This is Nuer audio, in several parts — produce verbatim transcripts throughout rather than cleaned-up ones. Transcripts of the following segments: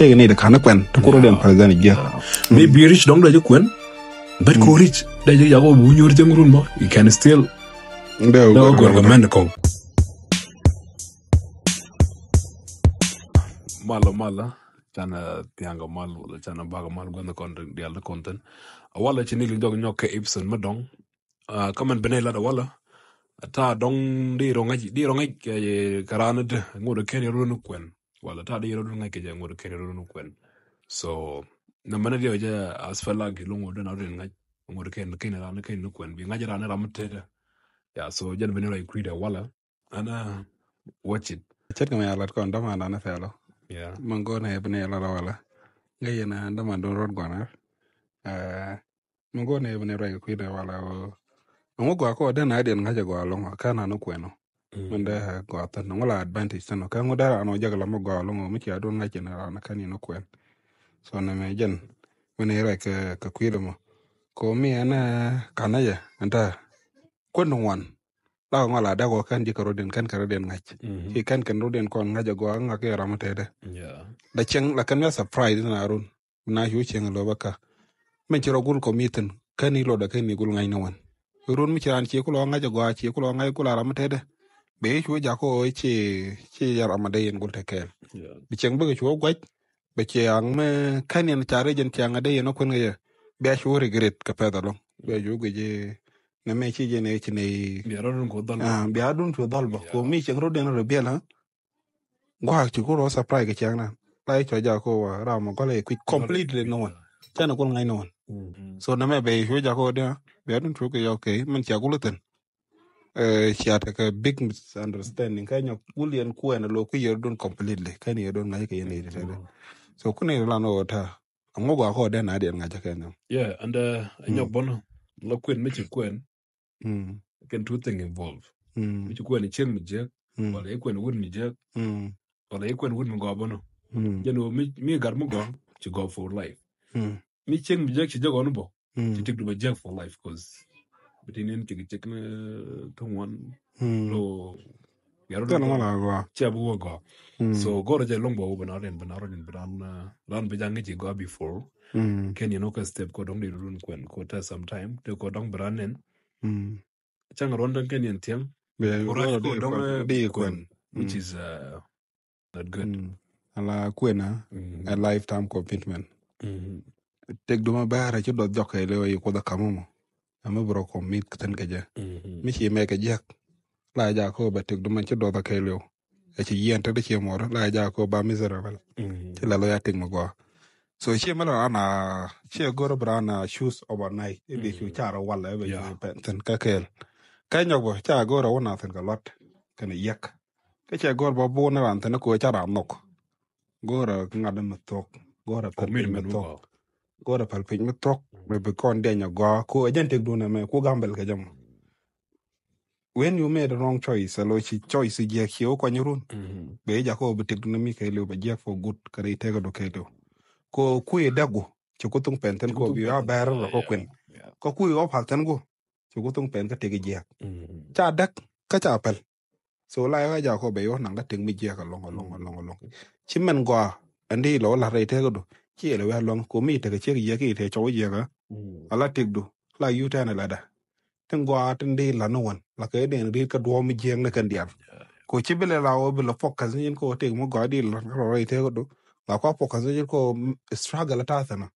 Tëëkɛ nɛy ti ka̱n ni kuɛn ti kur rɔ̱diɛn president jiäk. Maybe rich dɔ̱ŋ dee ji̱ kuɛn. But ko rich dee ji̱ yak ɔ bi nyuur cieŋ run bä, you can still dee ɔ guɛn kɛ mɛn kɔŋ. Malä malä, canɛ thia̱ŋ kɛ mal wala canɛ bak kɛ mal guɛn kɔn diaal ti kɔn thin. A walɛ ci ni li jɔk nyɔk kɛ Ibson mi dɔ̱ŋ. Kä mɛn bi nɛy lat a walɛ, ta̱a̱ dɔ̱ŋ di rɔ ŋäc, di rɔ ŋäc kɛ raan dee ŋot kɛn run kuɛn. Walɛ ta̱a̱ di rɔ dun ŋäc kɛ jɛ ŋot kɛn run kuɛn. So nɛ mɛn di rɔ jɛ asfɛlak loŋ ŋot den a run ŋäc ŋot kɛn kɛn raan kɛn kuɛn bi ŋäc raan ram mi tetdɛ. Ya, so jɛn bi nɛy rɔ kui̱dɛ walɛ. Ana watch it. Ce̱tkɛ mɛ a lat kɔn däman dan thɛlɔ. Yeah. Mɛ go̱o̱r nɛ bi nɛy lat a walɛ. Ŋäc yɛn däman dun rɔt guanar. Mɛ go̱o̱r nɛ bi nɛy ruac kɛ kui̱dɛ walɛ. Ɛŋu gɔaa kɔ den a diɛn ŋa̱cɛ gɔaa loŋ kä nan kuɛn ɔ. Min dee gɔaa thin ɛŋu la advantage thin ɔ kä ɛŋu dee ran ɔ jɛ kɛ la mi gɔaa loŋ ɔ mi cia duun ŋa̱c in ran kä ni kuɛn. So nɛ mɛ jɛn mi nɛy ruac kɛ kui̱dɛ mɔ. Kɔ mi ɛn kanɛ jɛ ɛn ta̱a̱ kuɛn ŋuan. La kɛ ŋɔl a däk ɔ kɛn ji̱ kɛ rɔ̱diɛn kɛn kɛ rɔ̱diɛn ŋa̱c. Ci kɛn kɛn rɔ̱diɛn kɔn ŋa̱c ɛ gɔaa ŋa̱c kɛ ram tɛtdɛ. La cieŋ la kɛn mi a surprise na run. Na cu cieŋ lo̱bä kä min ci rɔ gul kɔmithin kɛn i̱ lotdä kɛn i̱ gul ŋa̱c ni wän. Run mi ci raan ci kulɔ ŋa̱c ɛ gɔaa ci kulɔ ŋa̱c gul a ram tɛtdɛ. Bɛ i̱ cu jakä ɔ ci ci yar ram a dee yɛn gul te kɛɛl. Bi cieŋ bikɛ cu gua̱c. Bɛ ciaŋ mɛ kɛn yɛn ca rɛc yɛn ciaŋ a dee yɛn a kuɛn kɛ yɛ. Bia cu regret kɛ pɛth alɔŋ bia cu guic. Nɛ mɛ ci jɛ nɛ ci nɛ bia dun cu dhɔl bä. Bia dun cu dhɔl bä ko mi cieŋ rot den rɔ biɛl ha. Guak ci ku rɔ surprise kɛ ciaŋ na la i̱ cɔ ja ko wa ram ma gɔl ɛ kuic completely no one. Cɛn a kul ŋa̱c no one. So nɛ mɛ bɛ cu ja ko dia bia dun cu kɛ yɛ okay min cia kul thin. Cia tekɛ big misunderstanding kä nyɔk wul yɛn kuɛn lo ku yɛr dun completely kɛn yɛr dun ŋa̱c kɛ yɛn yɛr tɛtɛ. So kun yɛr lan wä ta aŋu gɔaa kɔ den a diɛn ŋa̱c kɛ nyɔk. Yeah, and uh, nyɔk bɔn la kuɛn mi ci kuɛn. Kɛn two thing involve. Mi ci kuɛn cieŋ mi jiɛk wala i kuɛn wut mi jiɛk wala i kuɛn wut mi gɔaa bɔn. Jɛn wä mi gat mi gɔaa ci gɔaa for life. Mi cieŋ mi jiɛk ci jɛ gɔaa ni bɔ. Ci tik du bɛ jiɛk for life cause bi tin in tik cik ni ti ŋuan. Lo yar tɛn ŋuan a gɔaa cia bi wä gɔaa. So gɔr jɛ lɔŋ bɔ wä bɛ na rin bɛ na rin bɛ ran ran bɛ jang ci gɔaa before. Kɛn yɛn wä kɛ step ko dɔŋ di run kuɛn ko ta sometime ti ko dɔŋ bɛ ran nen. Cang ruɔn dɔŋ kɛn yɛn thiɛŋ. Bɛ ruɔn dɔŋ di kuɛn, which is uh, not good. Ala kuena a lifetime commitment. Tek duma bɛrɛ ci dɔth jɔk kɛ lew yi kuoth akamä mɔ. Ama bi rɔ commit thin kɛ jɛ mi ci mɛ kɛ jiäk. La ja ko bɛ tek duma ci dɔth kɛ lew. Ɛ ci yiɛn tek di ci mɔr la ja ko ba miserable. Ci la lo ya tek mi gua. So ci mɛ la ana ci goro bra na choose overnight ibi cu car wala ibi cu pɛn thin kɛ kɛl. Kɛ nyɔk bɔ ca goro wuna thin kɛ lot kɛn yiɛk. Kä cɛ gɔr ba bun ran thin ko ca ran nok. Gɔr ŋat mi thok. Gɔr pal piny mi thok. Gɔr pal piny mi thok. Mi bi kɔn diɛ nyɔ gɔ ko ɛ jɛn tek dun mɛ ko gambel kɛ jɛ mɔ. When you made a wrong choice, a lo ci choice jiɛk ci o kɔny run. Bɛ ja ko bi tek dun mi kɛ liu bɛ jiɛk for good kɛ ri tek do kɛ liu. Ko ku i dagu ci ku thung pɛn thin ko bi a bɛr la ko kwen. Ko ku i o pal thin ko ci ku thung pɛn ka tek jiɛk. Ca dak ka ca pal. So la ya ja ko be yo nanga tek mi jiɛk along along along along. Ci men gɔa andi lo la rɛy tek du ci ele we along ko mi tek ciek jiɛk i te cɔw jiɛk a. Ala tek du la yu tɛn la da. Tin gɔa tin di la no wan la ke den ri ka duɔ mi jiɛk ne kan dial. Ko ci bile la o bile focus ni ko tek mi gɔa di la ro rɛy tek du. La ko focus ni ko struggle ta thana.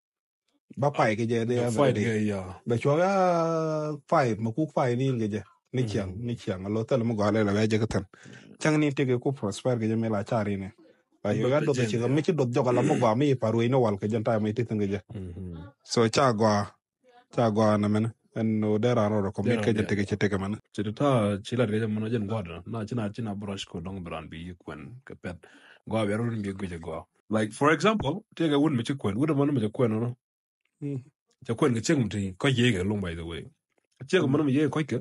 Ba pay kɛ jɛ dee fight kɛ ya. Bɛ cuɔ ya fight ma kuk fight ni kɛ jɛ ni ciaŋ ni ciaŋ a lo thɛl mi gɔalɛ la bɛ jɛ kɛ thɛl. Cäŋ ni teke ku prosper kɛ jɛ mi la cari ni. Ba yo ya dɔth ci mi ci dɔth jɔk a la mi gɔa mi par wei ni wal kɛ jɛ ta mi ti thin kɛ jɛ. So ca gɔa ca gɔa na mɛn ɛn o dee ran rɔ kɔ mi kɛ jɛ teke ci teke mɛn. Ci ta ci la kɛ jɛ mɛn jɛ gɔa na ci na ci na brush ko dɔŋ bran bi yi kwen kɛ pɛt gɔa bɛ rɔ ni bi gɔa. Like for example, tëëkɛ wut mi ci kuɛn, wut mɔn mi ci kuɛn nɔ. Cɛ kuɛn kɛ ciek mi ti kɔc yee kɛ luŋ, by the way. Ciek mɔn mi yee kɔc kɛ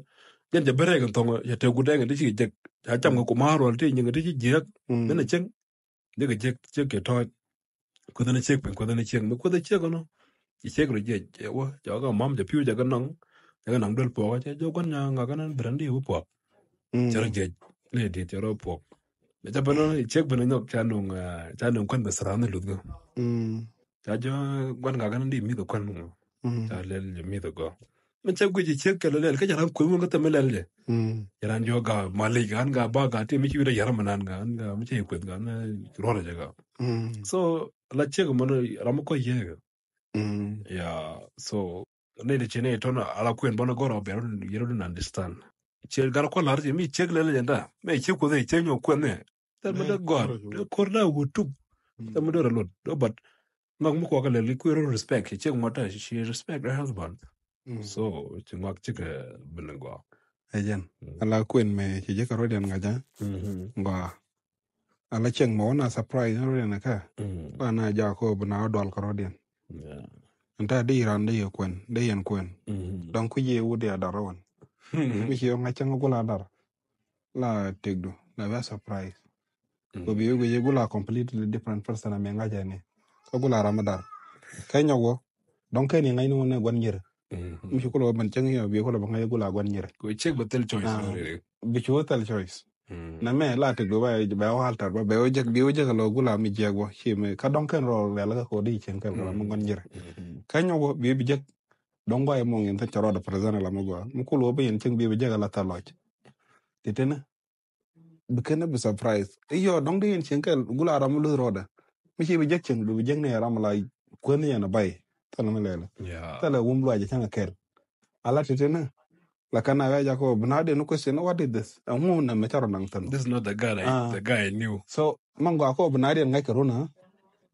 jɛn cɛ bɛrɛ kɛ thɔŋ cɛ tëë gut ɛŋɛ ti ci jek ca cam kɛ kumaar wal ti nyiŋ ti ci jiɛk. Min a cieŋ jek kɛ jiɛk ciek kɛ tɔɔc. Kueth ni ciek piny kueth ni ciek mi kueth ciek nɔ. Ci ciek rɔ jiɛc cɛ wä cɛ wä kɛ mam cɛ piu cɛ kɛ nɔŋ cɛ kɛ nɔŋ duel puɔk cɛ jɔ guan nya ŋa kɛ nɛn bɛrɛn di wä puɔk. Cɛ rɔ jiɛc ni dit cɛ rɔ puɔk. Ca bä nɔ cek bä nɔ nyɔk ca nuŋ ca nuŋ kuan bä sara ni luth gɔ. Ca jɔ guan ka kan di mith kuan. Ca lɛl jɛ mith gɔ. Mi cek guic cek kɛ lɛ lɛl kä ca ran kueŋ kä thɛmɛ lɛl jɛ. Ca ran jɔ ga malik an ga ba ga ti mi ci wi da yara manan ga an ga mi cek kueth ga an ruɔl jɛ ga. So la cek mɔ ram kɔ yɛ. Ya so ne de cene tɔn ala kuen bɔn gɔrɔ bɛ yɛrɛ dun understand. Cɛ gar kɔ lar mi cek lɛl jɛ da mɛ cek kueth cek nyɔ kueth ne. Tɛmɛ dee gɔr dee kor dee wut tup. Tɛmɛ dee rɛ lot dee but ŋɔk mi kuɔk lɛl kuɛ rɔ respect cɛ cek ŋuɔt tɛ ci respect her husband. So ci ŋɔk cikɛ bin gɔr. Ɛ jɛn ala kuen mɛ ci jɛ kɛ rɔdiɛn ŋa̱cä. Gɔr ala cieŋ mɛ wä na surprise ni rɔdiɛn kä. Ba na jak kɔ bi na wä dual kɛ rɔdiɛn. Ɛn ta di ran di yɛ kuen di yɛn kuen. Dɔŋ ku yɛ wut yɛ dar wän. Mi ci yɛ ŋa̱cä ŋa gula dar. La tëkdu la bɛ surprise. Ko bi wek yek gula completely different person a mi ŋa̱cɛ ni. Kä gula ram dar kä nyɔk wä dɔŋ kɛn iŋa̱c ni wä ni guan nyir. Mi ci kulɔ bä ben cäŋ yɔ bi kulɔ bä ŋa̱c gula guan nyir. Ko cek bä thil choice. Bi ci wä thil choice. Na mɛ la tëkdu bɛ bɛ wä altar bä bɛ wä jek bi wä jek lɔ gula mi jiɛk wä ci mi kä dɔŋ kɛn rɔ rɛl kä ko di cieŋ kɛl kɛ la mi guan nyir. Kä nyɔk wä bi bi jek dɔŋ gua yɛ mɔŋ yɛn thil cɛ rɔɔdɛ present la mi gua mi kulɔ bä yɛn cieŋ bi bi jek la thil lɔc. Ti tini bi kɛn bi surprise. Iyɔ dɔŋ di yɛn cieŋ kɛl gula ram mi luth rɔɔdɛ mi ci bi jek cieŋ bi bi jek ni ram la kuen yɛn a bay. Thil mi lɛlɛ thil wum luac cäŋ a kɛl. Ala titini la kan a wɛc a kɔ bi na den question what is this a ŋu na mɛ carɔ naŋ thil. This is not the guy I, the guy I knew. So man gua kɔ bi na den ŋa̱c kɛ run a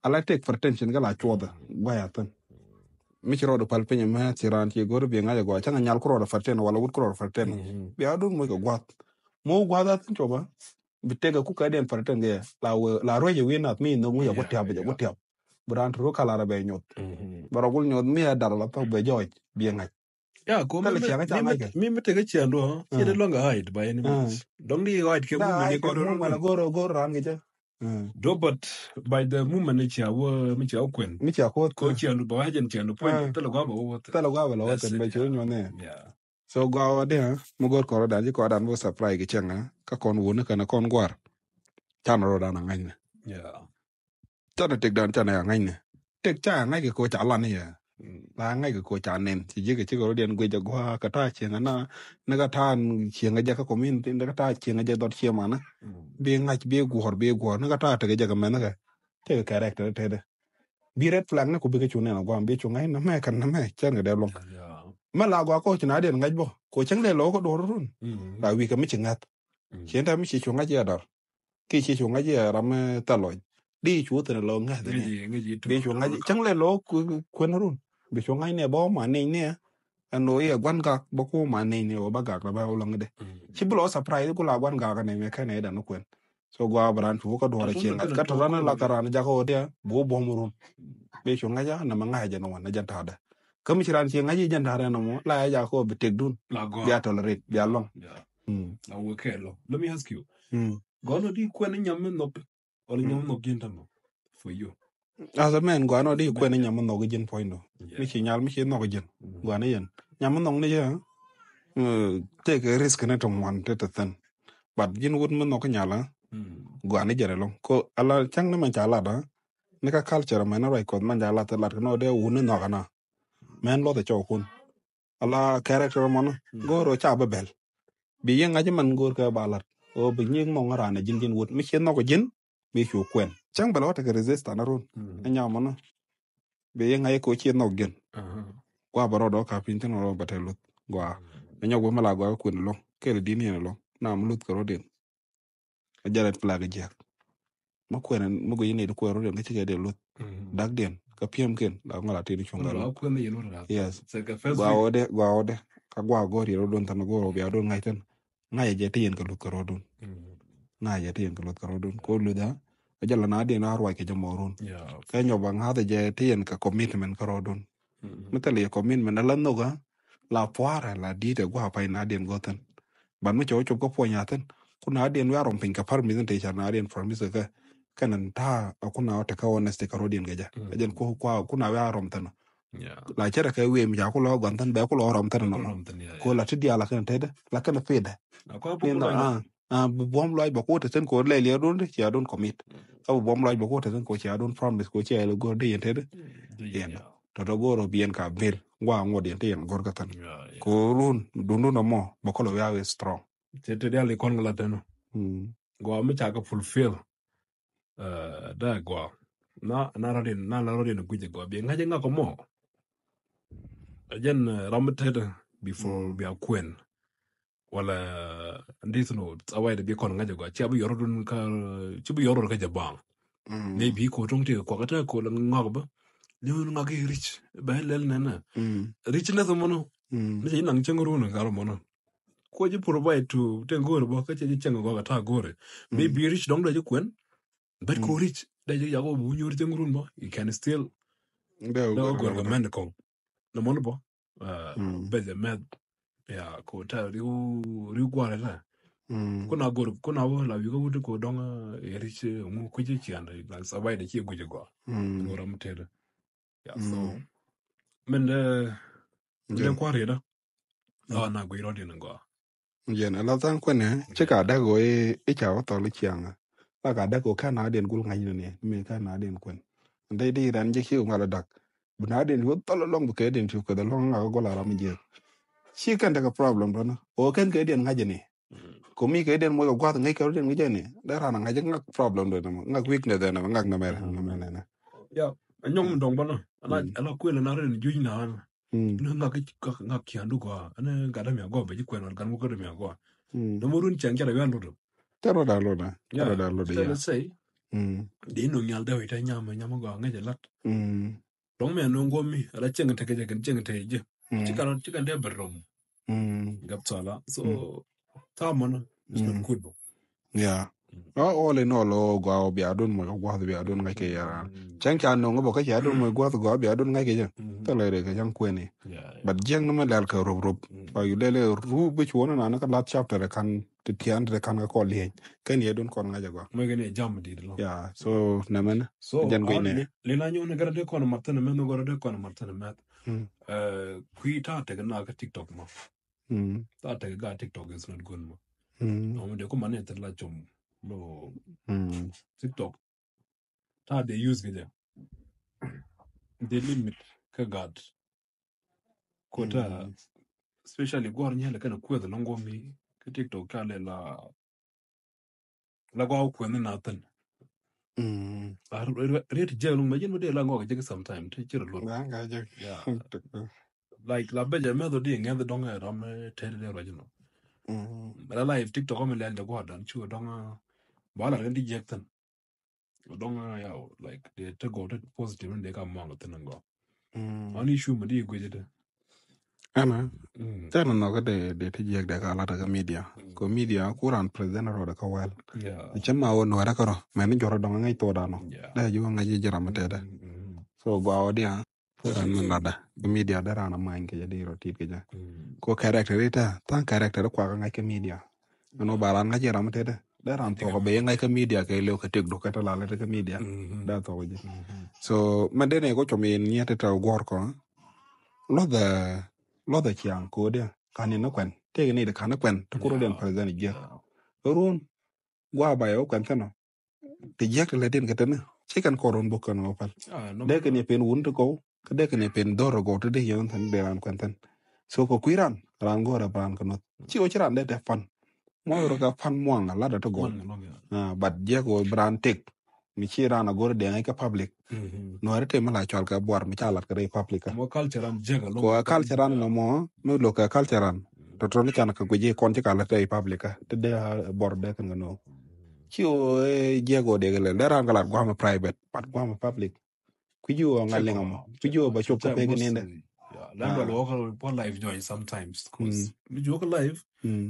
ala take for attention kɛ la cuɔth a guay a thil. Mi ci rɔɔdɛ pal piny mɛ ci ran ci go̱r bi ŋa̱c a gua cäŋ a nyal ku rɔɔdɛ for ten wala wut ku rɔɔdɛ for ten. Bi a dun moc kɛ guath mo guath a thil cuɔth a bi tek a ku kɛ den for ten kɛ la wee la ruec a wi̱i̱ nath mi nhok moc a ku tiap a ku tiap. Bi ran turu kalar a bɛ nyuɔth. Bɛ rɔ gul nyuɔth mi a dar la thok bɛ jɔɔc bi ŋa̱c. Ya ko mi mi mi mi mi teke cian do ci de long hide by any means. Dong di hide ke mu mi ko do. Goro goro ran ke ja. Do but by the moment ni cia wo mi cia kwen mi cia ko ko cian do ba hajen cian do point tele go ba wo tele go ba lo ten be ci nyo ne. Yeah. So go wa de mi gor ko da ji ko dan bo supply ke cian ka kon wo ne kana kon gwar. Tan ro dan ngai ne. Yeah. Canɛ tëk dan canɛ ya ŋa̱cnɛ tëk ca ya ŋa̱c kɛ ko ca lan yɛ. La ŋa̱c kɛ ko ca nɛn ci ji̱ kɛ cikɛ rɔ diɛn guic a gua̱a̱ kɛ ta̱a̱ cieŋ na ni kɛ ta̱a̱ cieŋ jɛ kä community ni kɛ ta̱a̱ cieŋ jɛ dhɔt cieŋ manä. Bi ŋa̱c bi guɔ̱r bi guɔ̱r ni kɛ ta̱a̱ tekɛ jɛ kɛ mɛn kɛ tekɛ kɛ rɛk tɛtɛ tɛtɛ. Bi red flag ni ku bi kɛ cu nɛn a gua̱a̱ bi cu ŋa̱c na mɛ kɛ na mɛ cɛn kɛ dee luɔ̱ŋ. Mɛ la gua̱a̱ kɔ ci na diɛn ŋa̱c bɔ ko cäŋ lɛ lɔ kɛ duɔ̱r run. La wi̱i̱ kɛ mi ci ŋa̱th. Cien ta̱a̱ mi ci cu ŋa̱c yɛ dɔr. Ki ci cu ŋa̱c yɛ ram mi thal lɔc di cu thin lɔ ŋa̱th ni. Bi cu ŋa̱c cäŋ lɛ lɔ kuën run bi cu ŋa̱c ni bä ma neny ni. Ɛn lo yɛ guan gak bä ku ma neny ni wä bä gak la bä wä lɔŋ de. Ci bi lɔ surprise ku la guan gak ni mi kɛn ɛ dan kuën. So gua bran cu kä duɔr ci ŋa̱c kä tɔran la ka ran jak wä dia bu buɔm run. Bi cu ŋa̱c a na ma ŋa̱c jɛ ni wan na jɛ ta̱a̱ dɛ. Kä mi ci ran ci ŋa̱c jɛ ta̱a̱ dɛ ni mɔ la yɛ jak kɔ bi tek dun. Bia tolerate bia lɔŋ. A wä kɛ lɔ. Let me ask you. Gɔn ɔ di kuɛn nyam mi nhɔk. Ɔl nyam nhɔk ji̱n tamɔ. For you. As a man gɔn ɔ di kuɛn nyam mi nhɔk ji̱n puɔ̱ny do. Mi ci nyal mi ci nhɔk ji̱n. Gɔn ɔ yɛn nyam mi nhɔk ni jɛ. Take a risk ni tɔŋ wan te te thin. But ji̱n wut mi nhɔk nyal a. Gɔn ɔ jɛn ɛlɔŋ ko ala cäŋ ni man ca lat a. Ni ka culture mɛn ruac kɔth man ca lat lat kɛ nɔ dee wun ni nhɔk ana. Mɛn luɔth a cɔw kun. Ala character mɔnä go̱o̱r ɔ ca bä bɛl. Bi yɛ ŋa̱c man go̱o̱r kɛ ba lat ɔ bi nyiek mɔŋ ran a ji̱n ji̱n wut mi ci nhɔk ji̱n. Bi cu kuɛn cäŋ bɛ lɔ tekɛ resistance run. Ɛ nyam mɔnä bi yɛ ŋa̱c kɛ ɔ ci nhɔk ji̱n. Gua bɛ rɔɔdɔ ka piny thin rɔ bɛ te luth gua. Ɛ nyɔk wä mi la gua kɛ kuɛn lɔŋ kɛl di̱n yɛn lɔŋ na mi luth kɛ rɔɔdiɛn. A jɛ red flag jiɛk. Mi kuɛn mi guic ni di kuɛn rɔɔdiɛn kä cikɛ di luth. Dakdiɛn kä piɛmkiɛn la ŋɔl a tini cuŋ kä luth. Yes. Gua wä dɛ gua wä dɛ kä gua gɔr yɛ rɔɔdun than gua wä bia dun ŋa̱c thin. Ŋa̱c a jɛ ti yɛn kä luth kä rɔɔdun. Ŋa̱c a jɛ ti yɛn kä luth kä rɔɔdun ko luth a. A jɛ la na diɛn a ruac kɛ jɛ mɔrun. Kä nyɔk ba ŋa̱th a jɛ ti yɛn kä commitment kä rɔɔdun. Mi thil yɛ commitment a la nhok a la pua̱a̱rɛ la di̱i̱t ɛ gua̱a̱ pay na diɛn go̱thin. Ban mi cɛ wä cop kä puɔ̱ny a thin ku na diɛn wiaa rɔm piny kɛ pär mithin te ca na diɛn promise kɛ kɛn ta̱a̱ a ku na wä tekɛ honesty kɛ rɔ̱diɛn kɛ jɛ. Ɛ jɛn ku kua ku na wiaa rɔm thin. La cɛ rɛ kɛ wiee mi ca ku lɔ gua̱n thin bɛ ku lɔ rɔm thin nɔmɔ. Ku la ti diaal la kɛn tetdɛ la kɛn pidɛ. Ni nɔ a Bi buɔ̱m lɔac bɛ kuɔt tɛthin kɛ ɣöö lɛl yɛ dun ti cia dun commit. Kä bi buɔ̱m lɔac bɛ kuɔt tɛthin kɛ ɣöö cia dun promise kɛ ɣöö cia yɛ lɛ go̱r di yɛn tɛthin. Yɛn tɔtɔ go̱r ɔ bi yɛn ka bil gua ŋuɔt yɛn ti yɛn go̱r kä thin. Kɛ ɣöö run dundun ɔmɔ bɛ kɔlɔ wiaw strong. Cɛ ti dial ikɔn ŋa la tɛn. Gua mi ca kɛ fulfill. Dee gua na na rɔdin na la rɔdin guic gua bi ŋa̱c ŋa kɔ mɔ. Jɛn ram mi tet before bia kuɛn. Wala ndith no awai de bi kɔn ŋa̱c gua cia bi yɔr dun ka ci bi yɔr kä jɛ baŋ. Maybe ko tong ti kɔ ka ta ko la ŋak ba. Ni ŋak i rich ba lɛl nɛnɛ. Rich nɛ thɔ mɔnɔ. Ni cɛ naŋ cɛŋ run ŋar mɔnɔ. Ko ji̱ provide to te go̱o̱ri bä kä cɛ ji̱ cɛŋ gɔk a ta̱a̱ go̱o̱ri. Maybe rich dɔ̱ŋ dee ji̱ kuɛn. But ko rich dee ji̱ yak wä bu nyuur cɛŋ run bä you can still. Dee wä gɔr kɛ mɛn kɔŋ. Nɛ mɔn bä. Beth ɛ mɛth. Ya ko ta riw riw guarɛ ta. Kuna go̱r kuna wä la wi̱i̱ kä wut ko dɔ̱ŋ ɛ rich ŋu kui̱c cian la sabai de ci gui̱c gɔa. Ŋu ram tɛt. Ya so min dee min dee kua̱r yɛ dä. Ɔ na guic rɔ̱diɛn gɔaa. Jɛn ala tha̱a̱ŋ kuɛnɛ ci ka däk ɣöö i̱ ca wä thɔl i̱ ciaŋä. La ka däk ɣöö kɛn na diɛn gul ŋa̱cni ni mi kɛn na diɛn kuɛn. Ndɛ di ran jɛ ci ŋual dak bi na diɛn ci wä thɔl lɔŋ bi kɛ diɛn ci kuɛth lɔŋ ŋak gol a ram jiɛth. Ci kɛn tekɛ problem dɔn ɣöö kɛn kɛ diɛn ŋa̱cni. Ko mi kɛ diɛn moc kɛ gua̱th ŋäc kɛ diɛn ŋäc jɛ ni dee ran ŋa̱c ŋak problem dɔn ŋak weakness dɔn ŋak nɛmɛr nɛmɛr nɛnɛ. Ya anyɔŋ mi dɔŋ bana ala kuël na rin juc na. Ni ŋak ŋak kiandu gɔa ɛn gat dämia gɔa bɛ ci kuɛn wal gat ŋuk kä dämia gɔa. Dämɛ run cɛŋ cɛ rɛ wian lotdä. Cɛ rɔ da lotdä cɛ rɔ da lotdä ya. Dee nɔ nyal dee wi̱c tɛ nyam nyam gɔa ŋäc ɛ lat. Dɔŋ mɛ nɔ ŋuɔm mi ala cɛŋ tekɛ jɛ kɛn cɛŋ tekɛ jɛ. Ci kan ci kan dee bɛ rɔm. Gap sala so tha̱a̱ŋ mɔnɔ is not good bä. Yeah. Ɔ all in all ɔ gɔaa ɔ bia dun mɔc ɔ gua̱th bia dun ŋa̱c kɛ yɛra. Cäŋ ca noŋ bä kä cia dun mɔc gua̱th gɔaa bia dun ŋa̱c kɛ jɛ. Thilɛ rɛ kɛ cäŋ kuɛni. But jiɛŋ ni mɛ lɛl kɛ rop rop. Ba yu lɛl rop bi cuɔn na ni kä last chapter kan ti tian ti kan kɛ kɔl liɛny kɛn yɛ dun kɔn ŋa̱c ɛ gɔaa. Mɛ kɛn yɛ jam dit lɔ. Yeah so nɛ mɛn. So jɛn guic nɛ. Lina nyɔn ni gɛrɛ dee kɔn mat thin mɛn ni gɔrɛ dee kɔn mat thin mɛn. Kui̱ ta̱a̱ tɛk na kä TikTok mɔ. Ta̱a̱ tɛk gaa TikTok is not good mɔ. Ɔmɔ de kumani thil la com lo TikTok. Ta̱a̱ de use kɛ jɛ de limit kä gat. Kota especially guar nyɛl kɛn kueth lɔŋ gomi kä TikTok ka lɛ la la gua kueth ni na thin. Riet jɛ lɔŋ mɛ jin mɛ de la ngɔk jɛ sometime ti ci rɛ luth. Like la bɛ jɛ mɛth di ŋɛth dɔŋ ɛ ram tɛt de rɔ jino. Mɛ la live TikTok mɛ lɛl jɛ gua dan cu dɔŋ ba la rin di jɛ thin. Dɔŋ ya like de te gɔw te positive ni de ka mɔŋ thin ngɔ. Ani cu mɛ di guic de. Ɛnɛ tɛn nɔ kä de de ti jiɛk de ka lat kä media. Ko media ku ran president rɔ de kä wɛl. Cɛ ma wä nuɛrɛ kärɔ mɛ ni jɔrɔ dɔŋ ŋäc thok danɔ. De ju ŋäc ji̱ jiram tɛdɛ. So gua wä dia ran mi latdɛ kä media de ran a many kɛ jɛ di rɔ tit kɛ jɛ. Ko character ita tha̱a̱ŋ character kua kä ŋäc kä media. Ɛn wä ba ran ŋa̱c ji̱ ram tɛdɛ de ran thok bɛ yɛ ŋa̱c kä media kɛ lew kɛ tek duk kɛ te lalɛ te kä media. Da thok ji̱. So mɛ dee nɛ ko com in nyiɛ te tɛ guɔr kɔ. Luɔth ɛ luɔth ɛ ciaŋ ko̱dɛ kan in ni kuɛn tëëk ni de kan ni kuɛn te kur den president jiɛk. Run gua ba yɛ wä kuɛn thɛnɔ. Te jiɛk te lɛ din kɛ te ni ci kɛn kɔr run bok kɛn wä pal. Dee kɛn yɛ pen wun te kɔw. Kä dee kɛn pen dhor rɔ gɔw te dee yɛn thɛn dee ran kuɛn thɛn. So kɛ kui̱ ran ran go̱o̱r ɛ ran kɛ noth ci wä ci ran dee tɛ pan. Muɔth rɔ kɛ pan muaŋ a lat ɛ te gɔw. But jiɛk wä bi ran tek mi ci ran a go̱o̱r dee ŋäc kɛ public. Nuɔri te mi la cual kɛ buar mi ca lat kɛ rɛy public kä. Kɛ culture ran nɔ mɔ mi lo̱k kɛ culture ran. Tɔtɔ ni can kɛ guic kɔn ci ka lat rɛy public kä te dee buar dee kɛn kɛ no̱o̱ŋ. Ci wä jiɛk wä dee kɛ lɛl dee ran kɛ lat guam private but guam public. Kui̱ ji̱ wä ŋa̱ liŋ amɔ kui̱ ji̱ wä ba cop kä pek nindɛ. Lɛn bɛ luɔk pɔ live join sometimes cause mi ji̱ wä kä live.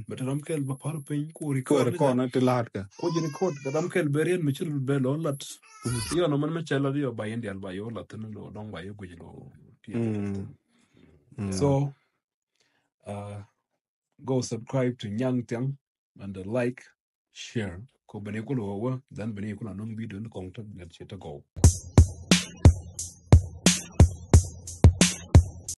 Bɛ te ram kɛl ba par piny ku record kɔn ti laat kɛ. Ku ji̱ record kɛ ram kɛl bɛ rien mi ci bɛ lɔ lat. Yɔ nɔ mɛn mɛ cɛ lat yɔ ba yin dial ba yɔ lat thin lɔ dɔŋ ba yɔ guic lɔ. So go subscribe to Nyang Tiang and like share. Ko bene kulo wa then bene kulo non video ni kong to get shit to go.